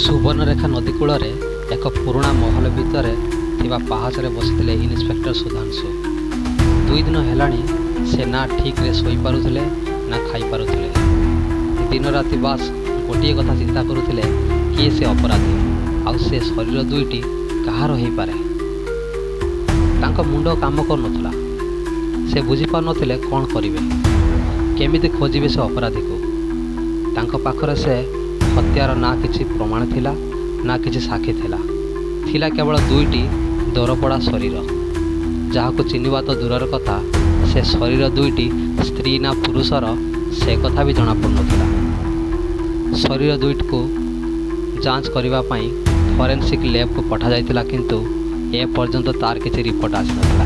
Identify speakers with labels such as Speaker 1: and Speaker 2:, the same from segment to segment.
Speaker 1: ସୁବର୍ଣ୍ଣରେଖା ନଦୀ କୂଳରେ ଏକ ପୁରୁଣା ମହଲ ଭିତରେ ଥିବା ପାହାଚରେ ବସିଥିଲେ ଇନ୍ସପେକ୍ଟର ସୁଧାଂଶୁ। 2 ଦିନ ହେଲାଣି ସେ ନା ଠିକ୍ରେ ଶୋଇପାରୁଥିଲେ ନା ଖାଇପାରୁଥିଲେ। ଦିନରାତି ବାସ୍ ଗୋଟିଏ କଥା ଚିନ୍ତା କରୁଥିଲେ, କିଏ ସେ ଅପରାଧୀ, ଆଉ ସେ ଶରୀର ଦୁଇଟି କାହାର ହେଇପାରେ? ତାଙ୍କ ମୁଣ୍ଡ କାମ କରୁନଥିଲା। ସେ ବୁଝିପାରୁନଥିଲେ କ'ଣ କରିବେ, କେମିତି ଖୋଜିବେ ସେ ଅପରାଧୀକୁ। ତାଙ୍କ ପାଖରେ ସେ ହତ୍ୟାର ନା କିଛି ପ୍ରମାଣ ଥିଲା ନା କିଛି ସାକ୍ଷୀ ଥିଲା। ଥିଲା କେବଳ ଦୁଇଟି ଦରପୋଡ଼ା ଶରୀର, ଯାହାକୁ ଚିହ୍ନିବା ତ ଦୂରର କଥା, ସେ ଶରୀର ଦୁଇଟି ସ୍ତ୍ରୀ ନା ପୁରୁଷର ସେ କଥା ବି ଜଣାପଡ଼ୁନଥିଲା। ଶରୀର ଦୁଇଟିକୁ ଯାଞ୍ଚ କରିବା ପାଇଁ ଫରେନ୍ସିକ୍ ଲ୍ୟାବକୁ ପଠାଯାଇଥିଲା, କିନ୍ତୁ ଏପର୍ଯ୍ୟନ୍ତ ତାର କିଛି ରିପୋର୍ଟ ଆସିନଥିଲା।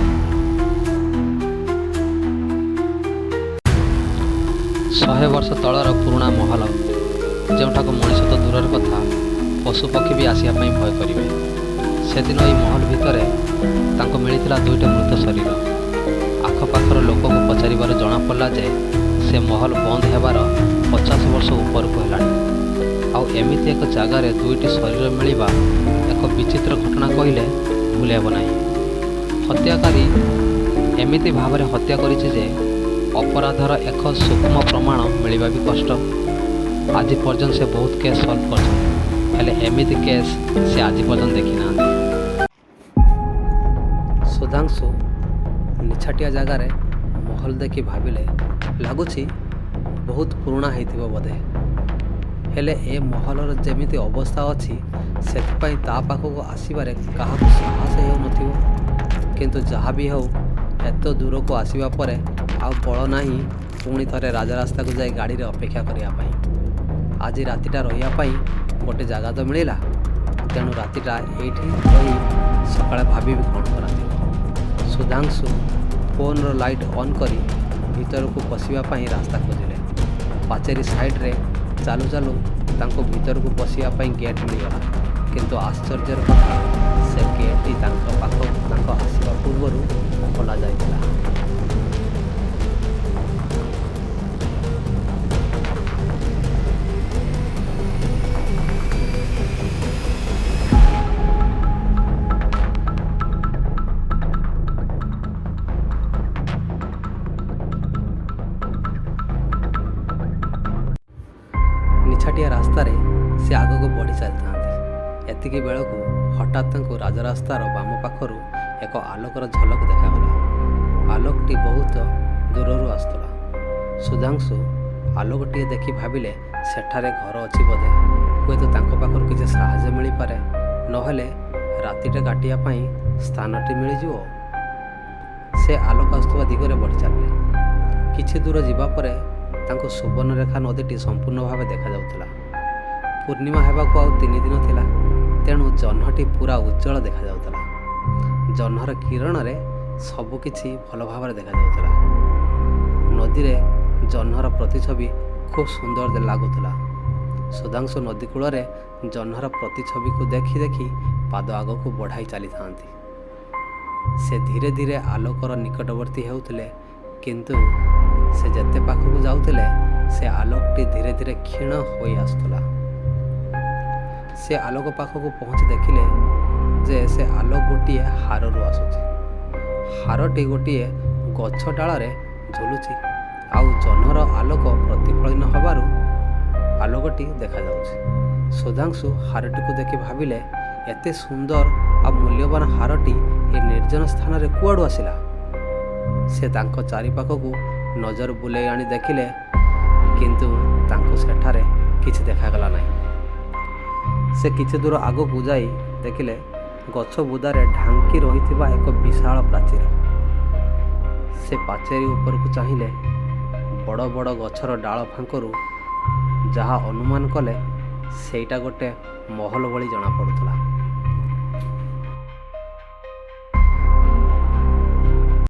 Speaker 1: 100 ବର୍ଷ ତଳର ପୁରୁଣା ମହଲ, ଯେଉଁଠାକୁ ମଣିଷ ତ ଦୂରର କଥା, ପଶୁପକ୍ଷୀ ବି ଆସିବା ପାଇଁ ଭୟ କରିବେ। ସେଦିନ ଏଇ ମହଲ ଭିତରେ ତାଙ୍କୁ ମିଳିଥିଲା ଦୁଇଟି ମୃତ ଶରୀର। ଆଖପାଖର ଲୋକଙ୍କୁ ପଚାରିବାରୁ ଜଣାପଡ଼ିଲା ଯେ ସେ ମହଲ ବନ୍ଦ ହେବାର 50 ବର୍ଷ ଉପରକୁ ହେଲାଣି। ଆଉ ଏମିତି ଏକ ଜାଗାରେ ଦୁଇଟି ଶରୀର ମିଳିବା ଏକ ବିଚିତ୍ର ଘଟଣା କହିଲେ ଭୁଲ ହେବ ନାହିଁ। ହତ୍ୟାକାରୀ ଏମିତି ଭାବରେ ହତ୍ୟା କରିଛି ଯେ ଅପରାଧର ଏକ ସୂକ୍ଷ୍ମ ପ୍ରମାଣ ମିଳିବା ବି କଷ୍ଟ। ଆଜି ପର୍ଯ୍ୟନ୍ତ ସେ ବହୁତ କେସ୍ ସଲ୍ଭ କରିଛନ୍ତି, ହେଲେ ଏମିତି କେସ୍ ସେ ଆଜି ପର୍ଯ୍ୟନ୍ତ ଦେଖିନାହାନ୍ତି। ସୁଧାଂଶୁ ନିଛାଟିଆ ଜାଗାରେ ମହଲ ଦେଖି ଭାବିଲେ, ଲାଗୁଛି ବହୁତ ପୁରୁଣା ହେଇଥିବ ବୋଧେ। ହେଲେ ଏ ମହଲର ଯେମିତି ଅବସ୍ଥା ଅଛି, ସେଥିପାଇଁ ତା ପାଖକୁ ଆସିବାରେ କାହାକୁ ସାହସ ହେଉନଥିବ। କିନ୍ତୁ ଯାହା ବି ହେଉ, ଏତେ ଦୂରକୁ ଆସିବା ପରେ ଆଉ ବଳ ନାହିଁ ପୁଣି ଥରେ ରାଜରାସ୍ତାକୁ ଯାଇ ଗାଡ଼ିରେ ଅପେକ୍ଷା କରିବା ପାଇଁ। ଆଜି ରାତିଟା ରହିବା ପାଇଁ ଗୋଟେ ଜାଗା ତ ମିଳିଲା, ତେଣୁ ରାତିଟା ଏଇଠି ରହି ସକାଳେ ଭାବିବି କ'ଣ କରାଯିବ। ସୁଧାଂଶୁ ଫୋନ୍ର ଲାଇଟ୍ ଅନ୍ କରି ଭିତରକୁ ପଶିବା ପାଇଁ ରାସ୍ତା ଖୋଜିଲେ। ପାଚେରୀ ସାଇଡ଼୍ରେ ଚାଲୁ ଚାଲୁ ତାଙ୍କୁ ଭିତରକୁ ପଶିବା ପାଇଁ ଗେଟ୍ ମିଳିଗଲା। କିନ୍ତୁ ଆଶ୍ଚର୍ଯ୍ୟର କଥା, ସେ ଗେଟ୍ଟି ତାଙ୍କ ପାଖକୁ ତାଙ୍କ ଆସିବା ପୂର୍ବରୁ ଖୋଲା ଯାଇଥିଲା। ନିଛାଟିଆ ରାସ୍ତାରେ ସେ ଆଗକୁ ବଢ଼ି ଚାଲିଥାନ୍ତି, ଏତିକି ବେଳକୁ ହଠାତ୍ ତାଙ୍କୁ ରାଜରାସ୍ତାର ବାମ ପାଖରୁ ଏକ ଆଲୋକର ଝଲକ ଦେଖାଗଲା। ଆଲୋକଟି ବହୁତ ଦୂରରୁ ଆସୁଥିଲା। ସୁଧାଂଶୁ ଆଲୋକଟିଏ ଦେଖି ଭାବିଲେ, ସେଠାରେ ଘର ଅଛି ବୋଧେ, ହୁଏତ ତାଙ୍କ ପାଖରୁ କିଛି ସାହାଯ୍ୟ ମିଳିପାରେ, ନହେଲେ ରାତିଟା କାଟିବା ପାଇଁ ସ୍ଥାନଟି ମିଳିଯିବ। ସେ ଆଲୋକ ଆସୁଥିବା ଦିଗରେ ବଢ଼ି ଚାଲିଲେ। କିଛି ଦୂର ଯିବା ପରେ ତାଙ୍କୁ ସୁବର୍ଣ୍ଣରେଖା ନଦୀଟି ସମ୍ପୂର୍ଣ୍ଣ ଭାବେ ଦେଖାଯାଉଥିଲା। ପୂର୍ଣ୍ଣିମା ହେବାକୁ ଆଉ 3 ଦିନ ଥିଲା, ତେଣୁ ଜହ୍ନଟି ପୂରା ଉଜ୍ଜ୍ୱଳ ଦେଖାଯାଉଥିଲା। ଜହ୍ନର କିରଣରେ ସବୁକିଛି ଭଲ ଭାବରେ ଦେଖାଯାଉଥିଲା। ନଦୀରେ ଜହ୍ନର ପ୍ରତିଛବି ଖୁବ୍ ସୁନ୍ଦର ଲାଗୁଥିଲା। ସୁଧାଂଶୁ ନଦୀ କୂଳରେ ଜହ୍ନର ପ୍ରତିଛବିକୁ ଦେଖି ଦେଖି ପାଦ ଆଗକୁ ବଢ଼ାଇ ଚାଲିଥାନ୍ତି। ସେ ଧୀରେ ଧୀରେ ଆଲୋକର ନିକଟବର୍ତ୍ତୀ ହେଉଥିଲେ, କିନ୍ତୁ ସେ ଯେତେ ପାଖକୁ ଯାଉଥିଲେ, ସେ ଆଲୋକଟି ଧୀରେ ଧୀରେ କ୍ଷୀଣ ହୋଇ ଆସୁଥିଲା। ସେ ଆଲୋକ ପାଖକୁ ପହଞ୍ଚି ଦେଖିଲେ ଯେ ସେ ଆଲୋକ ଗୋଟିଏ ହାରରୁ ଆସୁଛି। ହାରଟି ଗୋଟିଏ ଗଛ ଡାଳରେ ଝୁଲୁଛି, ଆଉ ଜହ୍ନର ଆଲୋକ ପ୍ରତିଫଳନ ହେବାରୁ ଆଲୋକଟି ଦେଖାଯାଉଛି। ସୁଧାଂଶୁ ହାରଟିକୁ ଦେଖି ଭାବିଲେ, ଏତେ ସୁନ୍ଦର ଆଉ ମୂଲ୍ୟବାନ ହାରଟି ଏ ନିର୍ଜନ ସ୍ଥାନରେ କୁଆଡ଼ୁ ଆସିଲା? ସେ ତାଙ୍କ ଚାରିପାଖକୁ ନଜର ବୁଲେଇ ଆଣି ଦେଖିଲେ, କିନ୍ତୁ ତାଙ୍କୁ ସେଠାରେ କିଛି ଦେଖାଗଲା ନାହିଁ। ସେ କିଛି ଦୂର ଆଗକୁ ଯାଇ ଦେଖିଲେ ଗଛ ବୁଦାରେ ଢାଙ୍କି ରହିଥିବା ଏକ ବିଶାଳ ପ୍ରାଚୀର। ସେ ପାଚେରୀ ଉପରକୁ ଚାହିଁଲେ। ବଡ଼ ବଡ଼ ଗଛର ଡାଳ ଫାଙ୍କରୁ ଯାହା ଅନୁମାନ କଲେ, ସେଇଟା ଗୋଟେ ମହଲ ଭଳି ଜଣାପଡ଼ୁଥିଲା।